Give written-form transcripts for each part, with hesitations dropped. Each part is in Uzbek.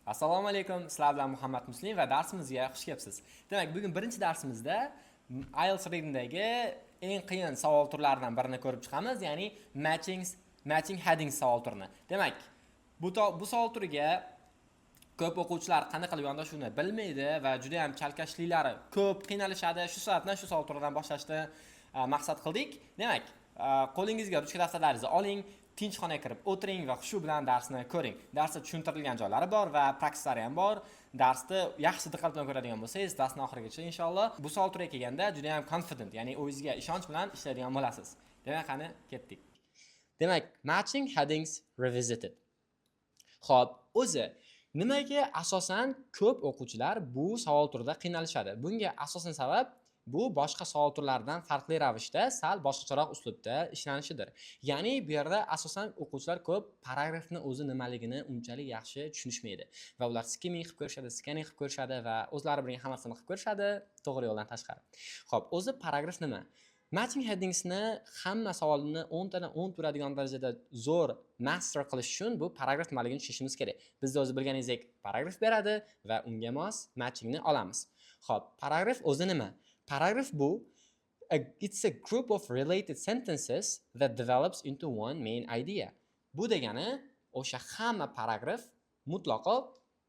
Assalomu alaykum, sizlar bilan Muhammad Muslim va darsimizga xush kelibsiz. Demak, bugun birinchi darsimizda IELTS readingdagi eng qiyin savol turlaridan birini ko'rib chiqamiz, ya'ni matching headings savol turini. Demak, bu savol turiga ko'p o'quvchilar qanday qilib yondashuvni bilmaydi va juda ham chalkashliklari ko'p, qiynalishadi. Shu sababdan shu savol turidan boshlashni maqsad qildik. Demak, qo'lingizga ruchka, daftarlaringizni oling, tinch xonaga kirib o'tiring va shu bilan darsni ko'ring. Darsda tushuntirilgan joylari bor va praksislari ham bor. Darsni yaxshi diqqat bilan ko'radigan bo'lsangiz, darsni oxirigacha inshaalloh bu savol turiga kelganda juda ham confident, ya'ni o'zingizga ishonch bilan ishlaydigan bo'lasiz. Demak, qani, ketdik. Demak, matching headings revisited. Xo'p, o'zi nimaga asosan ko'p o'quvchilar bu savol turida qiynalishadi? Bunga asosan sabab bu boshqa savol turlaridan farqli ravishda sal boshqacharoq uslubda ishlanishidir. Ya'ni bu yerda asosan o'quvchilar ko'p paragrafni o'zi nimaligini unchalik yaxshi tushunishmaydi va ular skimming qilib ko'rishadi, scanning qilib ko'rishadi va o'zlari bilgan hammasini qilib ko'rishadi, to'g'ri yo'ldan tashqari. Xo'p, o'zi paragraf nima? Matching headingsni hamma savolni 10 tadan 10 turadigan darajada zo'r master qilish uchun bu paragraf nimaligini tushunishimiz kerak. Bizda o'zi bilganingizdek paragraf beradi va unga mos matchingni olamiz. Xo'p, paragraf o'zi nima? Paragraf bu it's a group of related sentences that develops into one main idea. Bu degani o'sha hamma paragraf mutlaqo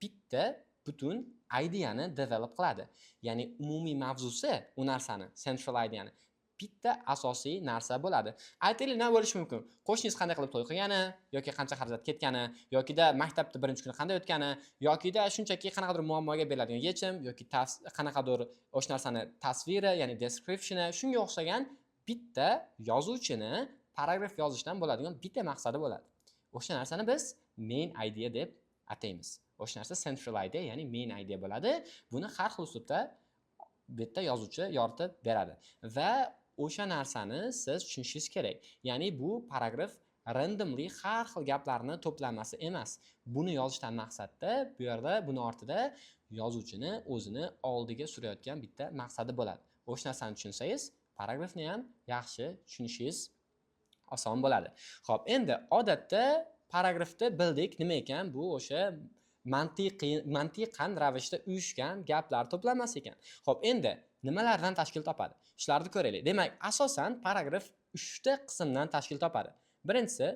bitta butun ideani develop qiladi. Ya'ni umumiy mavzusi u narsani, central ideani bitta asosiy narsa bo'ladi. Aytaylik, nima bo'lishi mumkin? Qo'shningiz qanday qilib to'y qilgani yoki qancha xarajat ketgani, yokida maktabda birinchi kuni qanday o'tgani, yokida shunchaki qanaqadir muammoga beriladigan yechim yoki qanaqadir o'sha narsani tasviri, ya'ni descriptioni, shunga o'xshagan bitta yozuvchini paragraf yozishdan bo'ladigan bitta maqsadi bo'ladi. O'sha narsani biz main idea deb ataymiz. O'sha narsa central idea, ya'ni main idea bo'ladi. Buni har xil uslubda bu yerda yozuvchi yoritib beradi va o'sha narsani siz tushunishingiz kerak. Ya'ni bu paragraf randomly har xil gaplarni to'plamasi emas. Buni yozishdan maqsadda bu yerda buni ortida yozuvchini o'zini oldiga surayotgan bitta maqsadi bo'ladi. O'sha narsani tushunsangiz, paragrafni ham yaxshi tushunishingiz oson bo'ladi. Xo'p, endi odatda paragrafni bildik nima ekan, bu o'sha mantiqiy, mantiqan ravishda uyushgan gaplar to'plamasi ekan. Xo'p, endi nimalardan tashkil topadi? Shularni ko'raylik. Demak, asosan paragraf uchta qismdan tashkil topadi. Birinchisi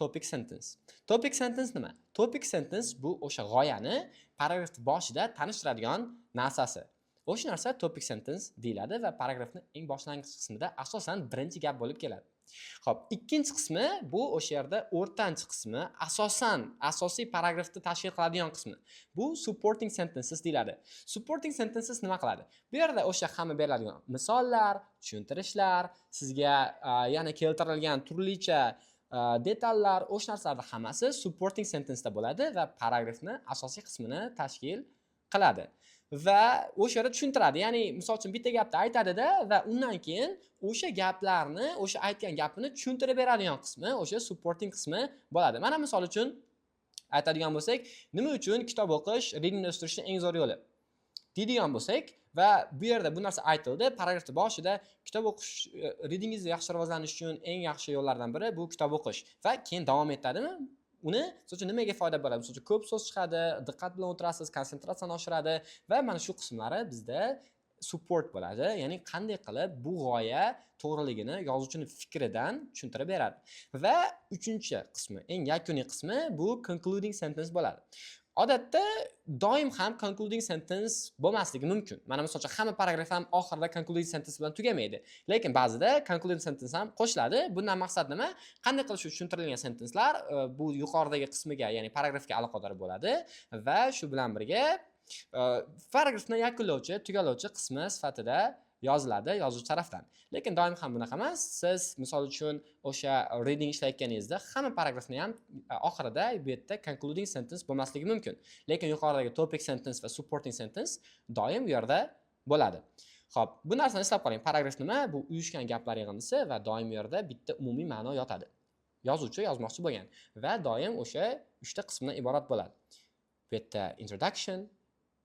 topic sentence. Topic sentence nima? Topic sentence bu o'sha g'oyani paragrafni boshida tanishtiradigan narsasi. O'sha narsa topic sentence deyiladi va paragrafni eng boshlang'ich qismida asosan birinchi gap bo'lib keladi. Xo'p, ikkinchi qismi bu o'sha yerda o'rtanchi qismi, asosan asosiy paragrafni tashkil qiladigan qismi. Bu supporting sentences deyiladi. Supporting sentences nima qiladi? Bu yerda o'sha hamma beriladigan misollar, tushuntirishlar, sizga yana keltirilgan turlicha detallar, o'sha narsalarni hammasi supporting sentenceda bo'ladi va paragrafni asosiy qismini tashkil qiladi. Va o'sha yerda tushuntiradi. Ya'ni misol uchun bitta gapni aytadida va undan keyin o'sha gaplarni, o'sha aytgan gapini tushuntirib beradigan qismi o'sha supporting qismi bo'ladi. Mana misol uchun aytadigan bo'lsak, nima uchun kitob o'qish readingni o'stirishning eng zo'r yo'li deydigan bo'lsak va bu yerda bu narsa aytildi paragrafni boshida: kitob o'qish readingizni yaxshi rivojlanish uchun eng yaxshi yo'llardan biri bu kitob o'qish. Va keyin davom etadimi uni, misol uchun, nimaga foyda bo'ladi? Misol uchun, ko'p so'z chiqadi, diqqat bilan o'tirasiz, konsentratsiyani oshiradi va mana shu qismlari bizda support bo'ladi, ya'ni qanday qilib bu g'oya to'g'riligini yozuvchini fikridan tushuntirib beradi. Va uchinchi qismi, eng yakuniy qismi bu concluding sentence bo'ladi. Odatda doim ham concluding sentence bo'lmasligi mumkin. Mana misol uchun, hamma paragraf ham oxirida concluding sentence bilan tugamaydi, lekin ba'zida concluding sentence ham qo'shiladi. Bundan maqsad nima? Qanday qilib shu tushuntirilgan sentencelar bu yuqoridagi qismiga, ya'ni paragrafga aloqador bo'ladi va shu bilan birga paragrafni yakunlovchi, tugallovchi qismi sifatida yoziladi yozuvchi tarafdan. Lekin doim ham bunaqa emas. Siz misol uchun o'sha reading ishlayotganingizda hamma paragrafni ham oxirida bu yerda concluding sentence bo'lmasligi mumkin, lekin yuqoridagi topic sentence va supporting sentence doim bu yerda bo'ladi. Xo'p, bu narsani eslab qoling: paragraf nima? Bu uyushgan gaplar yig'indisi va doim u yerda bitta umumiy ma'no yotadi, yozuvchi yozmoqchi bo'lgan, va doim o'sha uchta qismdan iborat bo'ladi. Bu yerda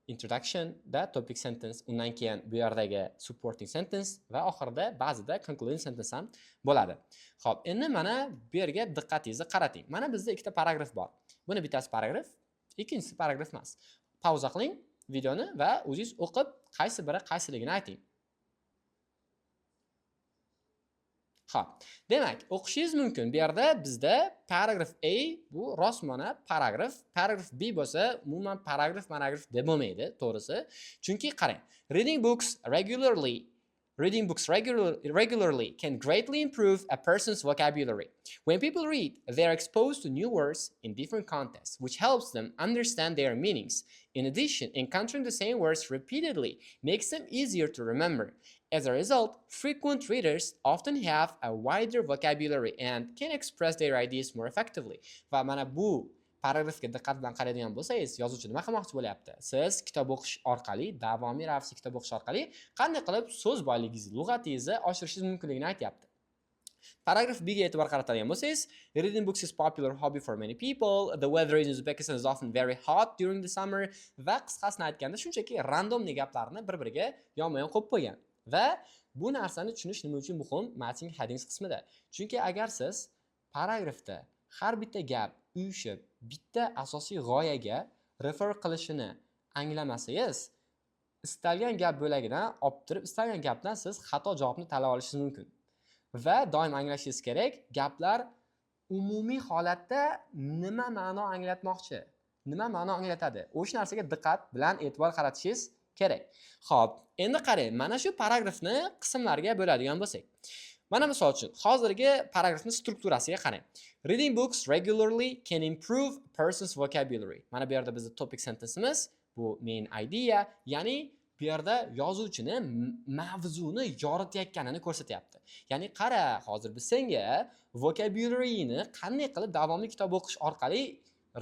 introductionda topic sentence, undan keyin bu yerdagi supporting sentence va oxirida ba'zida concluding sentence ham bo'ladi. Xo'p, endi mana bu yerga diqqatingizni qarating. Mana bizda ikkita paragraf bor. Buni bittasi paragraf. Ikkinchisi paragraf emas. Pauza qiling videoni va o'zingiz o'qib qaysi biri qaysiligini ayting. Xo'p, demak, o'qishingiz mumkin. Bu yerda bizda paragraf A bu rostmana paragraf, paragraf B bo'lsa umuman paragraf paragraf deb bo'lmaydi, to'g'risi. Chunki qarang, reading books regularly can greatly improve a person's vocabulary. When people read, they are exposed to new words in different contexts, which helps them understand their meanings. In addition, encountering the same words repeatedly makes them easier to remember. As a result, frequent readers often have a wider vocabulary and can express their ideas more effectively. Va mana bu paragrafga diqqat bilan qaraydigan bo'lsangiz, yozuvchi nima qilmoqchi bo'lyapti? Siz kitob o'qish orqali, davomiy ravishda kitob o'qish orqali qanday qilib so'z boyligingizni, lug'atingizni oshirishingiz mumkinligini aytyapti. Paragraf B ga e'tibor qaratadigan bo'lsangiz, reading books is popular hobby for many people. The weather in Uzbekistan is often very hot during the summer. Va qisqasini aytganda shunchaki randomli gaplarni bir-biriga yonma-yon qo'yib qo'ygan. Va bu narsani tushunish nima uchun muhim matching headings qismida? Chunki agar siz paragrafda har bitta gap uyushib, bitta asosiy g'oyaga refer qilishini anglamasangiz, istalgan gap bo'lagidan olib turib, istalgan gapdan siz xato javobni tanlab olishingiz mumkin. Va doim anglashingiz kerak, gaplar umumiy holatda nima ma'no anglatmoqchi, nima ma'no anglatadi. O'sha narsaga diqqat bilan e'tibor qaratishingiz kerak. Xo'p, endi qarang, mana shu paragrafni qismlarga bo'ladigan bo'lsak. Mana misol uchun, hozirgi paragrafning strukturasiga qarang. Reading books regularly can improve person's vocabulary. Mana bu yerda bizning topic sentence'imiz, bu main idea, ya'ni bu yerda yozuvchini mavzuni yoritayotganini ko'rsatyapti. Ya'ni qara, hozir biz senga vocabulary'ni qanday qilib davomli kitob o'qish orqali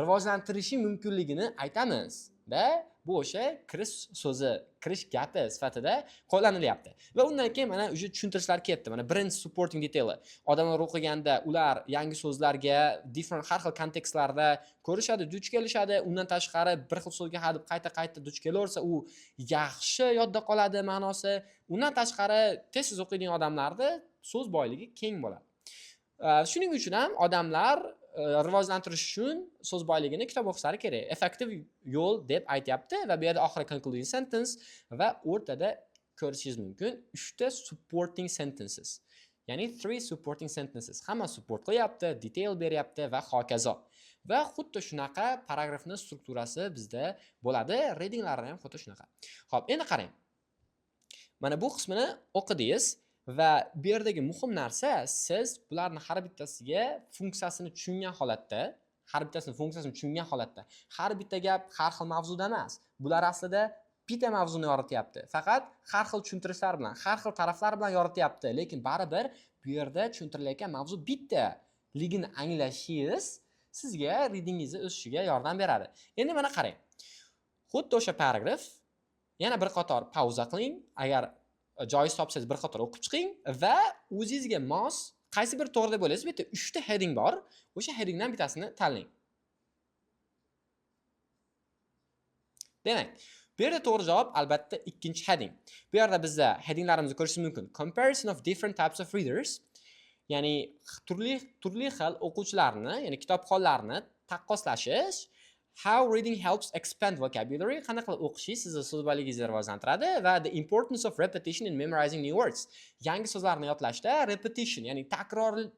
rivojlantirishing mumkinligini aytamiz. Da bu o'sha kirish so'zi, kirish gapi sifatida qo'llanilyapti. Va undan keyin mana o'sha tushuntirishlar ketdi. Mana birinchi supporting detaili. Odamlar o'qiganda ular yangi so'zlarga different har xil kontekstlarda ko'rishadi, duch kelishadi. Undan tashqari bir xil so'zga hadeb qayta-qayta duch kelaversa, u yaxshi yodda qoladi ma'nosi. Undan tashqari tez-tez o'qiydigan odamlarda so'z boyligi keng bo'ladi. Shuning uchun ham odamlar rivojlantirish uchun so'z boyligini kitob o'qishlari kerak. Effektiv yo'l deb aytyapti va bu yerda oxiri concluding sentence va o'rtada ko'rishingiz mumkin 3 ta supporting sentences. Ya'ni 3 supporting sentences. Hamma support qilyapti, detail beryapti va hokazo. Va xuddi shunaqa paragrafning strukturasi bizda bo'ladi. Readinglarda ham xuddi shunaqa. Xo'p, endi qarang. Mana bu qismini o'qidingiz va bu yerdagi muhim narsa, siz bularni har bittasiga funksiyasini tushungan holatda, har bittasini funksiyasini tushungan holatda, har bitta gap har xil mavzuda emas. Bular aslida bitta mavzuni yorityapti. Faqat har xil tushuntirishlar bilan, har xil taraflar bilan yorityapti, lekin baribir bu yerda tushuntirilayotgan mavzu bittaligini anglashingiz sizga readingingizni o'sishiga yordam beradi. Endi mana qarang. Xuddi o'sha paragraf, yana bir qator pauza qiling. Agar joyiz topsangiz bir qator o'qib chiqing va o'zingizga mos qaysi bir to'g'ri deb o'ylaysiz, bu yerda 3 ta heading bor. O'sha headingdan bittasini tanlang. Demak, bu yerda to'g'ri javob albatta ikkinchi heading. Bu yerda bizda headinglarimizni ko'rishimiz mumkin. Comparison of different types of readers, ya'ni turli xil o'quvchilarni, ya'ni kitobxonlarni taqqoslashish. How reading helps expand vocabulary, qanday qilib o'qishingiz sizni so'z boyligingizni rivojlantiradi va the importance of repetition in memorizing new words. Yangi so'zlarni yodlashda repetition, ya'ni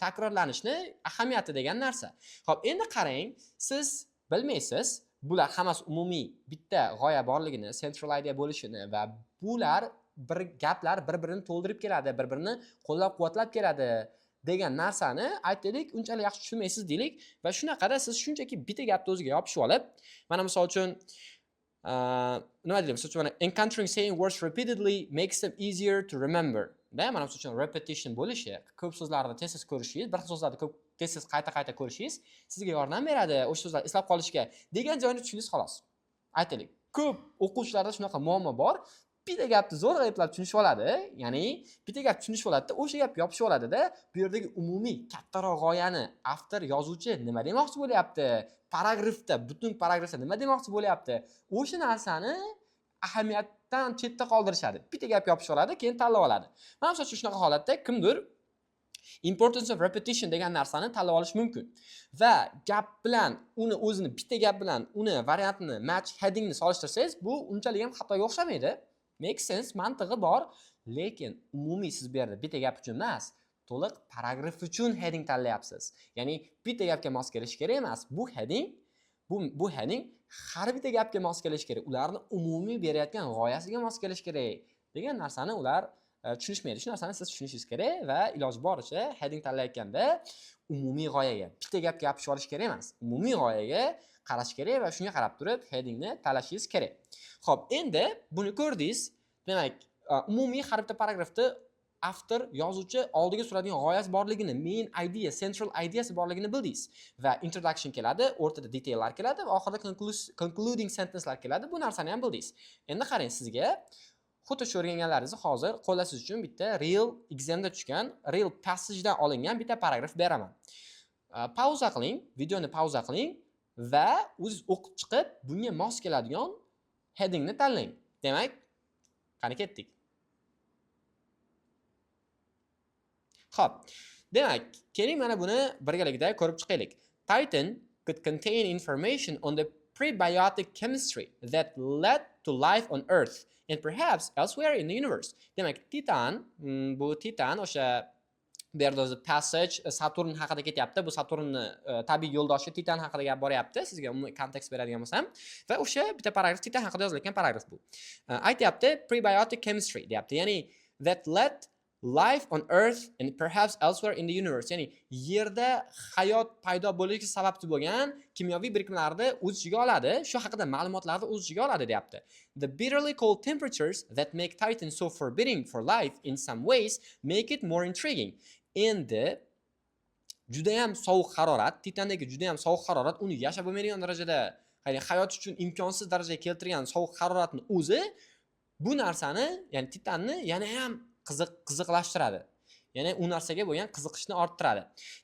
takrorlanishni ahamiyati degan narsa. Xo'p, endi qarang, siz bilmaysiz, bular hammasi umumiy bitta g'oya borligini, central idea bo'lishini va bular bir gaplar bir-birini to'ldirib keladi, bir-birini qo'llab-quvvatlab keladi degan narsani aytaylik, unchalik yaxshi tushunmaysiz deylik va shunaqada siz shunchaki bitta gapni o'ziga yopishib olib, mana misol uchun, nima deylik, misol uchun mana encountering same words repeatedly makes them easier to remember. Da, mana misol uchun repetition bo'lishi, ko'p so'zlarni tez-tez ko'rishingiz, bir xil so'zlarni ko'p tez-tez qayta-qayta ko'rishingiz sizga yordam beradi o'sha so'zlarni eslab qolishga degan joyini tushundingiz xolos. Aytaylik, ko'p o'quvchilarda shunaqa muammo bor. Bitta gapni zo'rg'a eplab tushunishib oladi, ya'ni bitta gap tushunishib oladida, o'sha gap yopishib oladida, bu yerdagi umumiy kattaroq g'oyani avtor, yozuvchi nima demoqchi bo'lyapti, paragrafda, butun paragrafda nima demoqchi bo'lyapti, o'sha narsani ahamiyatdan chetda qoldirishadi. Bitta gap yopishib oladi, keyin tanlab oladi. Mana misol uchun shunaqa holatda kimdir Importance of repetition degan narsani tanlab olish mumkin. Va gap bilan uni o'zini, bitta gap bilan uni variantini, match headingni solishtirsangiz, bu unchalik ham xatoga o'xshamaydi. Make sense, mantig'i bor, lekin umumiy siz bu yerda bitta gap uchun emas, to'liq paragraf uchun heading tanlayapsiz. Ya'ni bitta gapga mos kelishi kerak emas. Bu heading har bitta gapga mos kelishi kerak. Ularni umumiy berayotgan g'oyasiga mos kelishi kerak degan narsani ular tushunishmaydi. Shu narsani siz tushunishingiz kerak va iloji boricha heading tanlayotganda umumiy g'oyaga, bitta gapga yopishib olish kerak emas. Umumiy g'oyaga qarash kerak va shunga qarab turib headingni tanlashingiz kerak. Xo'p, endi buni ko'rdingiz. Demak, umumiy har bitta paragrafda avtor, yozuvchi oldiga suradigan g'oyasi borligini, main idea, central ideasi borligini bildingiz. Va introduction keladi, o'rtada detaillar keladi va oxirida concluding sentencelar keladi. Bu narsani ham bildingiz. Endi qarang, sizga xuddi shu o'rganganlaringizni hozir qo'llashingiz uchun bitta real examda tushgan, real passagedan olingan bitta paragraf beraman. Pauza qiling, videoni pauza qiling va o'zingiz o'qib chiqib, bunga mos keladigan headingni tanlang. Demak, qani ketdik. Xo'p, demak, keling mana buni birgalikda ko'rib chiqaylik. Titan could contain information on the prebiotic chemistry that led to life on Earth and perhaps elsewhere in the universe. Demak, Titan, bu Titan o'sha bu yerda o'zi passage Saturn haqida ketyapti. Bu Saturnni tabiiy yo'ldoshi Titan haqida gap boryapti. Sizga umumiy kontekst beradigan bo'lsam va o'sha bitta paragraf, Titan haqida yozilayotgan paragraf bu. Aytyapti prebiotic chemistry deyapti. Ya'ni that led life on Earth and perhaps elsewhere in the universe. Ya'ni yerda hayot paydo bo'lishiga sababchi bo'lgan kimyoviy birikmalarni o'z ichiga oladi. Shu haqida ma'lumotlarni o'z ichiga oladi deyapti. The bitterly cold temperatures that make Titan so forbidding for life in some ways make it more intriguing. Endi judayam sovuq harorat, Titandagi judayam sovuq harorat uni yashab bo'lmaydigan darajada, ya'ni hayot uchun imkonsiz darajaga keltirgan sovuq haroratni o'zi bu narsani, ya'ni Titanni yana ham qiziqlashtiradi. Ya'ni u narsaga bo'lgan qiziqishni orttiradi.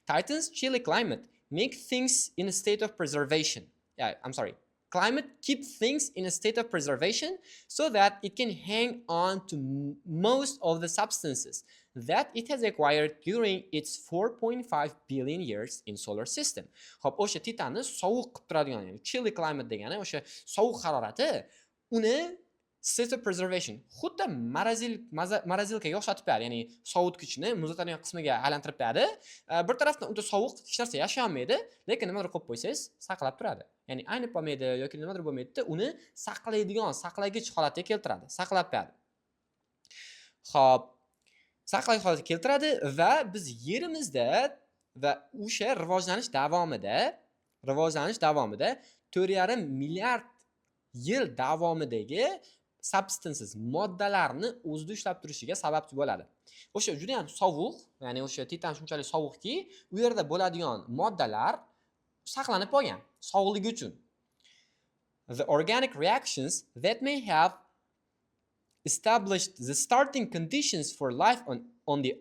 Titan's chilly climate make things in a state of preservation. Yeah, I'm sorry. Climate keeps things in a state of preservation so that it can hang on to most of the substances that it has acquired during its 4.5 billion years in solar system. Xo'p, o'sha Titanni sovuq qilib turadigan, ya'ni chilly climate degani o'sha sovuq harorati uni state of preservation, xuddi морозилка ga o'xshatib beradi, ya'ni sovutgichni muzlatadigan qismiga aylantirib beradi. Bir tarafdan unda sovuq, hech narsa yasholmaydi, lekin nimadir qo'yib qo'ysangiz saqlab turadi. Ya'ni aynib qolmaydi yoki nimadir bo'lmaydida, uni saqlaydigan, saqlagich holatga keltiradi, saqlab beradi. Xo'p, saqlagich holatga keltiradi va biz yerimizda va o'sha rivojlanish davomida 4,5 milliard yil davomidagi substances, moddalarni o'zida ushlab turishiga sababchi bo'ladi. O'sha juda ham sovuq, ya'ni o'sha Titan shunchalik sovuqki, u yerda bo'ladigan moddalar saqlanib qolgan sovuqligi uchun. The organic reactions that may have established the starting conditions for life on the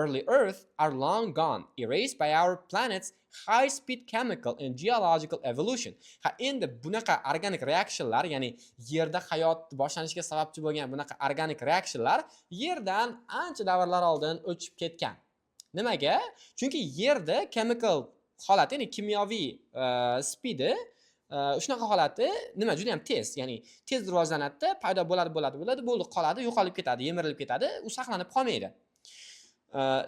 early Earth are long gone, erased by our planet's high-speed chemical and geological evolution. Ha, endi bunaqa organic reactionlar, ya'ni yerda hayot boshlanishiga sababchi bo'lgan bunaqa organic reactionlar yerdan ancha davrlar oldin o'chib ketgan. Nimaga? Chunki yerda chemical holati, ya'ni kimyoviy speedi shunaqa holati, nima, juda ham tez, ya'ni tez rivojlanadida, paydo bo'ladi, bo'ladi, bo'ladi, bo'ldi, qoladi, yo'qolib ketadi, yemirilib ketadi, u saqlanib qolmaydi.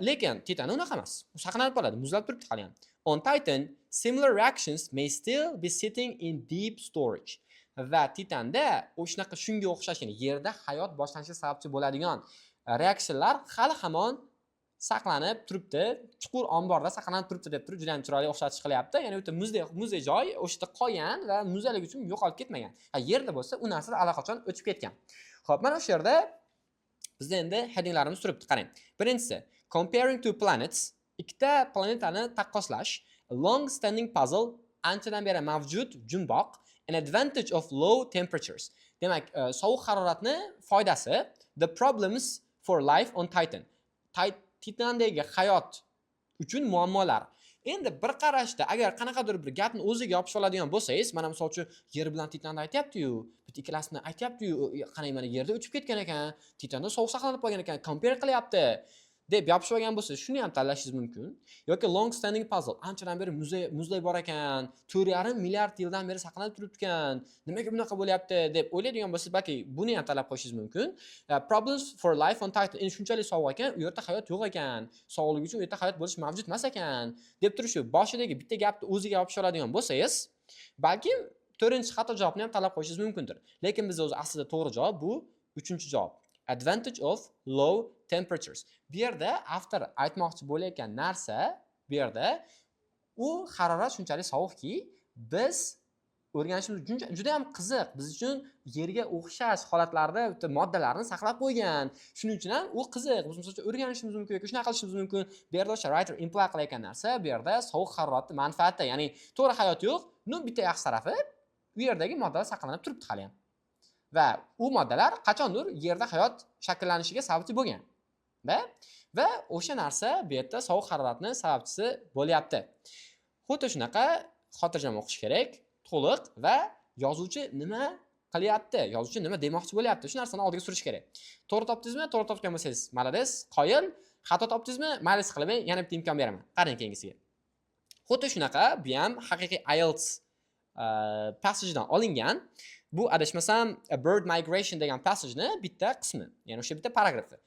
Lekin Titan unaqa emas. U saqlanib qoladi, muzlab turibdi hali ham. On Titan, similar reactions may still be sitting in deep storage. Va Titanda o'shanaqa, shunga o'xshash, ya'ni yerda hayot boshlanishiga sababchi bo'ladigan reaksiyalar hali hamon saqlanib turibdi, chuqur omborda saqlanib turibdi deb turib juda ham chiroyli o'xshatish qilyapti. Ya'ni o'ta muzdek, muzdek joy, o'sha yerda qolgan va muzligi uchun yo'qolib ketmagan. Ha, yerda bo'lsa u narsa allaqachon o'chib ketgan. Xo'p, mana shu yerda bizda endi headinglarimiz turibdi, qarang. Birinchisi comparing two planets, ikkita planetani taqqoslash, long standing puzzle, anchadan beri mavjud jumboq, an advantage of low temperatures. Demak, sovuq haroratni foydasi, the problems for life on Titan. Titandagi hayot uchun muammolar. Endi bir qarashda agar qanaqadir bir gapni o'ziga yopishib oladigan bo'lsangiz, mana misol uchun Yer bilan Titanni aytyapti-yu, bitta ikkalasini aytyapti-yu, qarang, mana Yerda o'chib ketgan ekan, Titanda sovuq saqlanib qolgan ekan, compare qilyapti Deb yopishib olgan bo'lsa, shuni ham tanlashingiz mumkin. Yoki long standing puzzle, anchadan beri muzlay bor ekan, 4,5 milliard yildan beri saqlanib turibdi, nimaga bunaqa bo'lyapti deb o'ylaydigan bo'lsangiz, balki buni ham tanlab qo'yishingiz mumkin. Problems for life on Titan, endi shunchalik sovuq ekan, u yerda hayot yo'q ekan, sog'lik uchun u yerda hayot bo'lishi mavjud emas ekan deb turib, shu boshidagi bitta gapni o'ziga yopishib oladigan bo'lsangiz, balkim to'rtinchi xato javobni ham tanlab qo'yishingiz mumkindir. Lekin biz o'zi aslida to'g'ri javob bu uchinchi javob. Advantage of low temperatures. Bu yerda avtor aytmoqchi bo'layotgan narsa, bu yerda u harorat shunchalik sovuqki, biz o'rganishimiz juda ham qiziq. Biz uchun yerga o'xshash holatlarda bitta moddalarni saqlab qo'ygan. Shuning uchun ham u qiziq. Biz, misol uchun, o'rganishimiz mumkin yoki shunaqa qilishimiz mumkin. Bu yerda o'sha writer imply qilayotgan narsa, bu yerda sovuq haroratni manfaati, ya'ni to'g'ri hayot yo'q, но bitta yaxshi tarafi, u yerdagi moddalar saqlanib turibdi hali ham. Va u moddalar qachondir yerda hayot shakllanishiga sababchi bo'lgan. Va o'sha narsa bu yerda sovuq haroratni sababchisi bo'lyapti. Xuddi shunaqa xotirjam o'qish kerak, to'liq, va yozuvchi nima qilyapti, yozuvchi nima demoqchi bo'lyapti, shu narsani oldiga surish kerak. To'g'ri topdingizmi? To'g'ri topgan bo'lsangiz, молодец, qoyil. Xato topdingizmi? Mayli, qilmang, yana bitta imkon beraman. Qarang keyingisiga. Xuddi shunaqa, bu ham haqiqiy IELTS passagedan olingan. Bu, adashmasam, A Bird Migration degan passageni bitta qismi, ya'ni o'sha bitta paragrafi.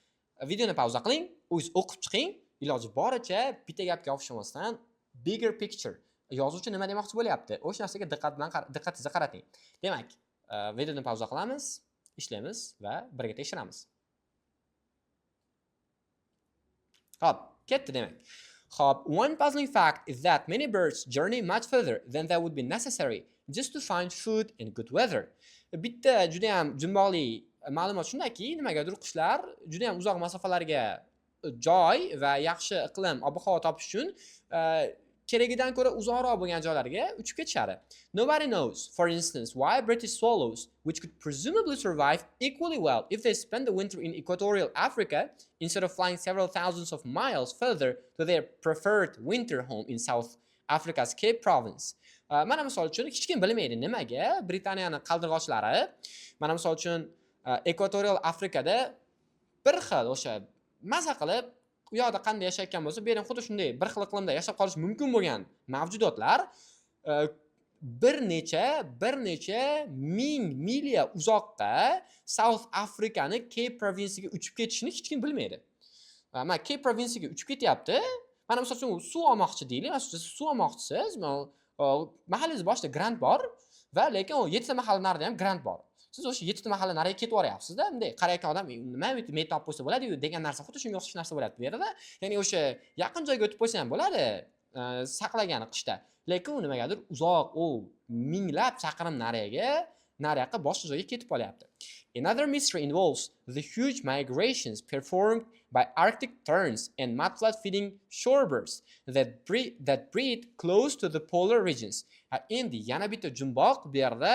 Videoni pauza qiling, o'zingiz o'qib chiqing, iloji boricha bitta gapga yopishmasdan bigger picture. Yozuvchi nima demoqchi bo'lyapti? O'sha narsaga diqqat bilan diqqatingizni qarating. Demak, videoni pauza qilamiz, ishlaymiz va birga tekshiramiz. Xo'p, ketdi demak. Xo'p, one puzzling fact is that many birds journey much further than that would be necessary just to find food in good weather. Bitta juda ham jumboqli ma'lumot shundaki, nimagadir qushlar juda ham uzoq masofalarga joy va yaxshi iqlim, ob-havo topish uchun keragidan ko'ra uzoqroq bo'lgan joylarga uchib ketishadi. Nobody knows, for instance, why British swallows, which could presumably survive equally well if they spend the winter in equatorial Africa instead of flying several thousands of miles further to their preferred winter home in South Africa's Cape Province. Mana misol uchun, hech kim bilmaydi, nimaga Britaniyani qaldirg'ochlari, mana misol uchun, ekvatorial Afrikada bir xil o'sha maza qilib u yoqda qanday yashayotgan bo'lsa, bu yerda ham xuddi shunday bir xil iqlimda yashab qolishi mumkin bo'lgan mavjudotlar bir necha ming milya uzoqqa, South Afrikani Cape provinsiyaga uchib ketishini hech kim bilmaydi. Mana Cape provinsiyaga uchib ketyapti. Mana misol uchun, suv olmoqchi deylik, masalan, siz suv olmoqchisiz, mahallangiz boshida grant bor va lekin u yettita mahalla narida ham grant bor. Siz o'sha yettita mahalla nariga ketib yuboryapsizda, bunday qarayotgan odam, "Nima, metni olib qo'ysa bo'ladi-yu" degan narsa, xuddi shunga o'xshash narsa bo'lyapti bu yerda. Ya'ni o'sha yaqin joyga o'tib qo'ysa ham bo'ladi, saqlagani qishda. Lekin u nimagadir uzoq, u minglab chaqirim nariga, nariyoqqa, boshqa joyga ketib qolyapti. Another mystery involves the huge migrations performed by Arctic terns and mudflat feeding shorebirds that breed close to the polar regions. Ha, endi yana bitta jumboq bu yerda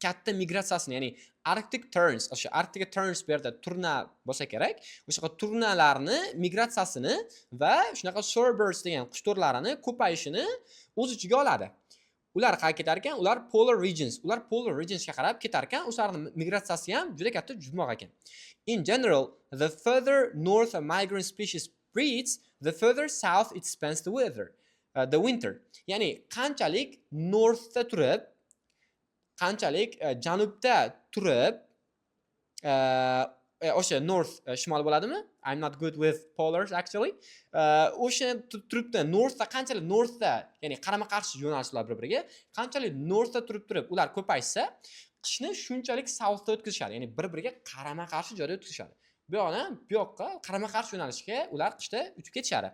katta migratsiyasini, ya'ni Arctic terns, o'sha Arctic terns bu yerda turna bo'lsa kerak, o'shaqa turnalarni migratsiyasini va shunaqa shorebirds degan qush turlarini ko'payishini o'z ichiga oladi. Ular qayerga ketar ekan? Ular polar regions, ular polar regionsga qarab ketar ekan, ularni migratsiyasi ham juda katta jumboq ekan. In general, the further north a migrant species breeds, the further south it spends the winter. Ya'ni qanchalik northda turib, qanchalik janubda turib, o'sha north shimol bo'ladimi? I'm not good with polars, actually. O'sha turibdi northda, qanchalik northda, ya'ni qarama-qarshi yo'nalishlar bir-biriga, qanchalik northda turib ular ko'paysa, qishni shunchalik southda o'tkazishadi, ya'ni bir-biriga qarama-qarshi joyda o'tkazishadi. Bu yoqdan bu yoqqa, qarama-qarshi yo'nalishga ular qishda uchib ketishadi.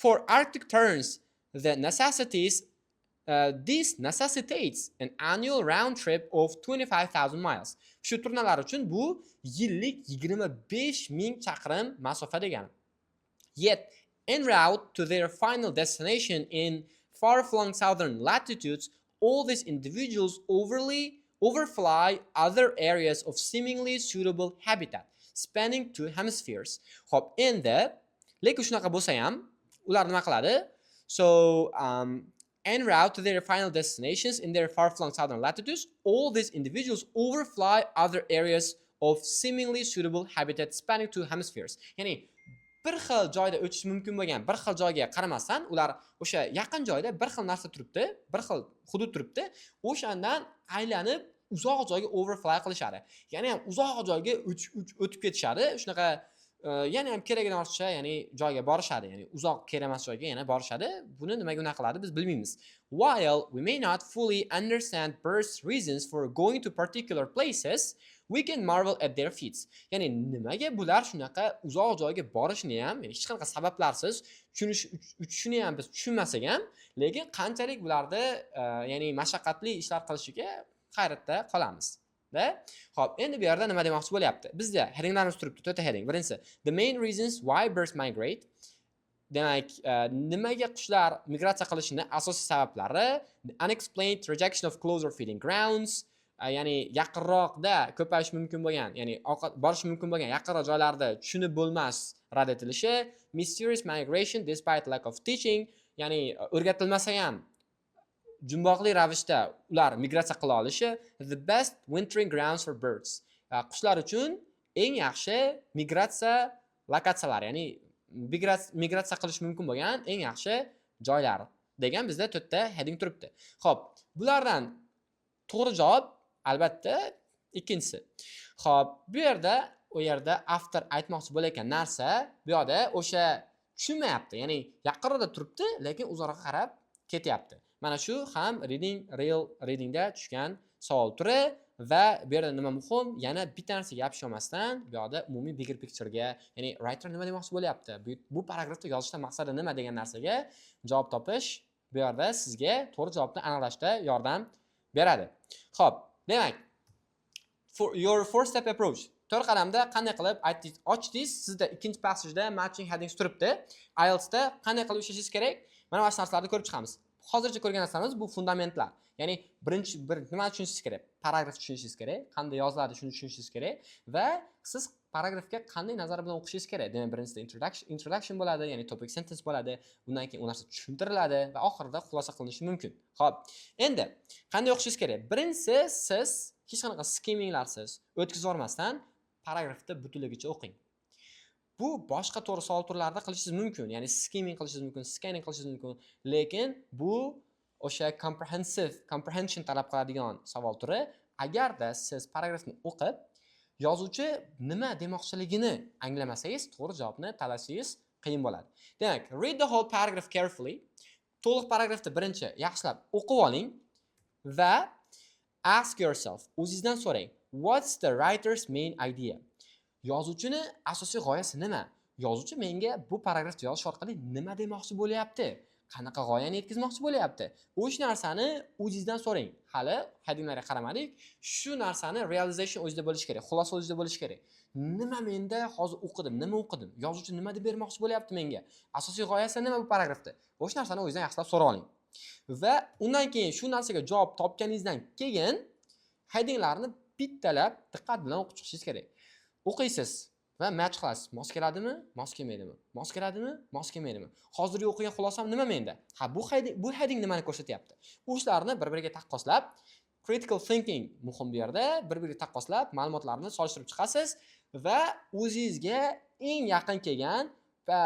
For Arctic terns, the necessities this necessitates an annual round trip of 25,000 miles. Shu turnalar uchun bu yillik 25 ming chaqirim masofa degani. Yet, en route to their final destination in far-flung southern latitudes, all these individuals overly overfly other areas of seemingly suitable habitat, spanning two hemispheres. Xo'p, endi lekin shunaqa bo'lsa ham ular nima qiladi? So, en route to their final destinations in their far-flung southern latitudes, all these individuals overfly other areas of seemingly suitable habitat spanning two hemispheres. Ya'ni bir xil joyda o'tishi mumkin bo'lgan bir xil joyga qaramasdan, ular o'sha yaqin joyda bir xil narsa turibdi, bir xil hudud turibdi, o'shandan aylanib uzoq joyga overfly qilishadi. Ya'ni ham uzoq joyga o'tib ketishadi. Shunaqa yana ham keragidan ortiqcha, ya'ni joyga borishadi, ya'ni uzoq, kerak emas joyga yana borishadi. Buni nimaga unaqa qiladi, biz bilmaymiz. While we may not fully understand birds' reasons for going to particular places, we can marvel at their feats. Ya'ni nimaga bular shunaqa uzoq joyga borishini ham, ya'ni hech qanaqa sabablarsiz tushunish, uchishini ham biz tushunmasak ham, lekin qanchalik bularni ya'ni mashaqqatli ishlar qilishiga hayratda qolamiz da. Xo'p, endi bu yerda nima demoqchi bo'lyapti? Bizda headinglarimiz turibdi, to'rtta heading. Birinchisi, the main reasons why birds migrate. Demak, nimaga qushlar migratsiya qilishini asosiy sabablari, the unexplained rejection of closer feeding grounds, ya'ni yaqinroqda ko'payishi mumkin bo'lgan, ya'ni ovqat borishi mumkin bo'lgan yaqinroq joylarda tushunib bo'lmas rad etilishi, mysterious migration despite lack of teaching, ya'ni o'rgatilmasa ham jumboqli ravishda ular migratsiya qila olishi, the best wintering grounds for birds, qushlar uchun eng yaxshi migratsiya lokatsiyalari, ya'ni migratsiya qilish mumkin bo'lgan eng yaxshi joylar degan bizda to'rtta heading turibdi. Xo'p, bulardan to'g'ri javob albatta ikkinchisi. Xo'p, bu yerda, u yerda avtor aytmoqchi bo'layotgan narsa bu yoqda o'sha tushunmayapti, ya'ni yaqinroqda turibdi, lekin uzoqroqqa qarab ketyapti. Mana shu ham reading, real readingda tushgan savol turi. Va bu yerda nima muhim? Yana bitta narsaga yopishib olmasdan, bu yoqda umumiy bigger picture'ga, ya'ni writer nima demoqchi bo'lyapti, bu paragrafda yozishdan maqsadi nima degan narsaga javob topish bu yerda sizga to'g'ri javobni aniqlashda yordam beradi. Xo'p, demak, for your four step approach, to'rt qadamda qanday qilib aytdingiz, ochdingiz, sizda ikkinchi passageda matching headings turibdi. IELTSda qanday qilib ishlashingiz kerak? Mana shu narsalarni ko'rib chiqamiz. Hozircha ko'rgan narsalarimiz bu fundamentlar. Ya'ni birinchi bir nimani tushunishingiz kerak? Paragraf tushunishingiz kerak, qanday yoziladi, shuni tushunishingiz kerak va siz paragrafga qanday nazar bilan o'qishingiz kerak. Demak, birinchisida introduction bo'ladi, ya'ni topic sentence bo'ladi. Undan keyin u narsa tushuntiriladi va oxirida xulosa qilinishi mumkin. Xo'p, endi qanday o'qishingiz kerak? Birinchisi, siz hech qanaqa skimminglarsiz o'tkazib yubormasdan paragrafni butunligicha o'qing. Bu boshqa to'g'ri savol turlarida qilishingiz mumkin, ya'ni skimming qilishingiz mumkin, scanning qilishingiz mumkin, lekin bu o'sha comprehensive comprehension talab qiladigan savol turi. Agarda siz paragrafni o'qib, yozuvchi nima demoqchiligini anglamasangiz, to'g'ri javobni tanlashingiz qiyin bo'ladi. Demak, read the whole paragraph carefully. To'liq paragrafni birinchi yaxshilab o'qib oling va ask yourself, o'zingizdan so'rang: what's the writer's main idea? Yozuvchini asosiy g'oyasi nima? Yozuvchi menga bu paragrafni yozish orqali nima demoqchi bo'lyapti? Qanaqa g'oyani yetkazmoqchi bo'lyapti? O'sha narsani o'zingizdan so'rang. Hali headinglarga qaramadik. Shu narsani realization o'zida bo'lishi kerak, xulosa o'zida bo'lishi kerak. Nima menda hozir o'qidim, nima o'qidim? Yozuvchi nima deb bermoqchi bo'lyapti menga? Asosiy g'oyasi nima bu paragrafda? O'sha narsani o'zingizdan yaxshilab so'rab oling. Va undan keyin shu narsaga javob topganingizdan keyin headinglarni bittalab diqqat bilan o'qib chiqishingiz kerak. O'qiysiz va match qilasiz. Mos keladimi, mos kelmaydimi? Mos keladimi, mos kelmaydimi? Hozirgi o'qigan xulosam nima menda? Ha, bu heading nimani ko'rsatyapti? O'shalarni bir-biriga taqqoslab, critical thinking muhim bu yerda, bir-biriga taqqoslab ma'lumotlarni solishtirib chiqasiz va o'zingizga eng yaqin kelgan va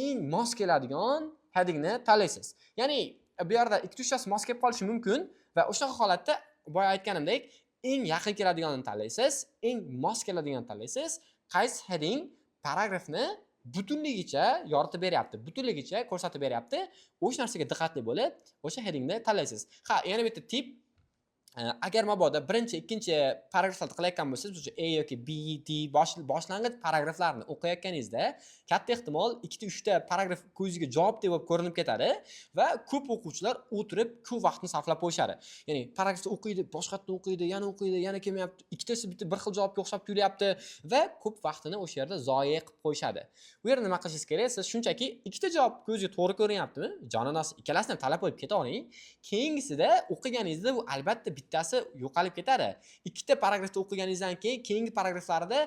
eng mos keladigan headingni tanlaysiz. Ya'ni bu yerda ikkita uchtasi mos kelib qolishi mumkin va o'shaqa holatda boya aytganimdek, eng yaqin keladiganini tanlaysiz, eng mos keladiganini tanlaysiz. Qaysi heading paragrafni butunligicha yoritib beryapti, butunligicha ko'rsatib beryapti, o'sha narsaga diqqatli bo'lib, o'sha headingni tanlaysiz. Ha, yana bitta tip. Agar mabodo birinchi, ikkinchi paragraflarni qilayotgan bo'lsangiz, misol uchun A yoki B, D boshlang'ich paragraflarni o'qiyotganingizda katta ehtimol ikkita, uchta paragraf ko'zingizga javobdek bo'lib ko'rinib ketadi va ko'p o'quvchilar o'tirib ko'p vaqtni sarflab qo'yishadi. Ya'ni paragrafni o'qiydi, boshqatdan o'qiydi, yana o'qiydi, yana kelmayapti, ikkitasi bitta bir xil javobga o'xshab tuyulyapti va ko'p vaqtini o'sha yerda zoye qilib qo'yishadi. Bu yerda nima qilishingiz kerak? Siz shunchaki ikkita javob ko'zga to'g'ri ko'rinyaptimi? Jonini ikkalasini ham tanlab qo'yib ketavering. Keyingisida o'qiganingizda bu albatta bittasi yo'qolib ketadi. Ikkita paragrafni o'qiganingizdan keyin keyingi paragraflarda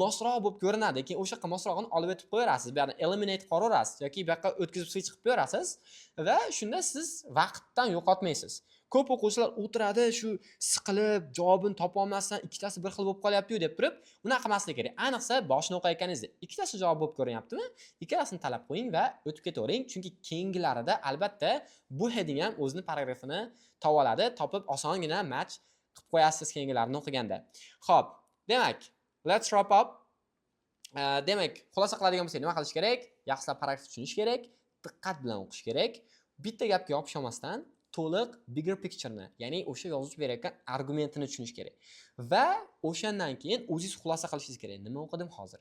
mosroq bo'lib ko'rinadi. Keyin o'sha yoqqa mosrog'ini olib o'tib qo'yaverasiz. Bu yerni eliminate qilib qo'yaverasiz yoki bu yoqqa o'tkazib switch qilib qo'yaverasiz va shunda siz vaqtdan yo'qotmaysiz. Ko'p o'quvchilar o'tiradi shu siqilib, javobini topolmasdan, ikkitasi bir xil bo'lib qolyapti-yu deb turib, unaqa qilmaslik kerak. Ayniqsa boshini o'qiyotganingizda ikkitasi javob bo'lib ko'rinyaptimi, ikkalasini tanlab qo'ying va o'tib ketavering, chunki keyingilarida albatta bu heading ham o'zini paragrafini topib oladi, topib osongina match qilib qo'yasiz keyingilarini o'qiganda. Xo'p, demak, let's wrap up. Demak, xulosa qiladigan bo'lsak, nima qilish kerak? Yaxshilab paragraf tushunish kerak, diqqat bilan o'qish kerak. Bitta gapga yopisholmasdan to'liq bigger picture'ni, ya'ni o'sha yozuvchi berayotgan argumentini tushunish kerak. Va o'shandan keyin o'zingiz xulosa qilishingiz kerak. Nima o'qidim hozir?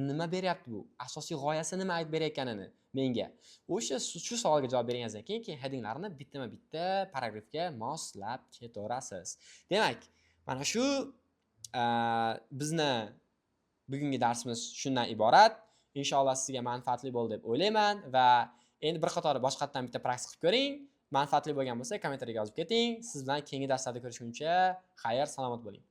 Nima beryapti bu? Asosiy g'oyasi nima aytib berayotganini menga? O'sha shu savolga javob berganingizdan keyin headinglarni bittama-bitta paragrafga moslab ketaverasiz. Demak, mana shu bizni bugungi darsimiz shundan iborat. Inshaalloh, sizga manfaatli bo'ldi deb o'ylayman va endi bir qator boshqatdan bitta praktika qilib ko'ring. Manfaatli bo'lgan bo'lsa, kommentariyga yozib keting. Siz bilan keyingi darslarda ko'rishguncha xayr, salomat bo'ling.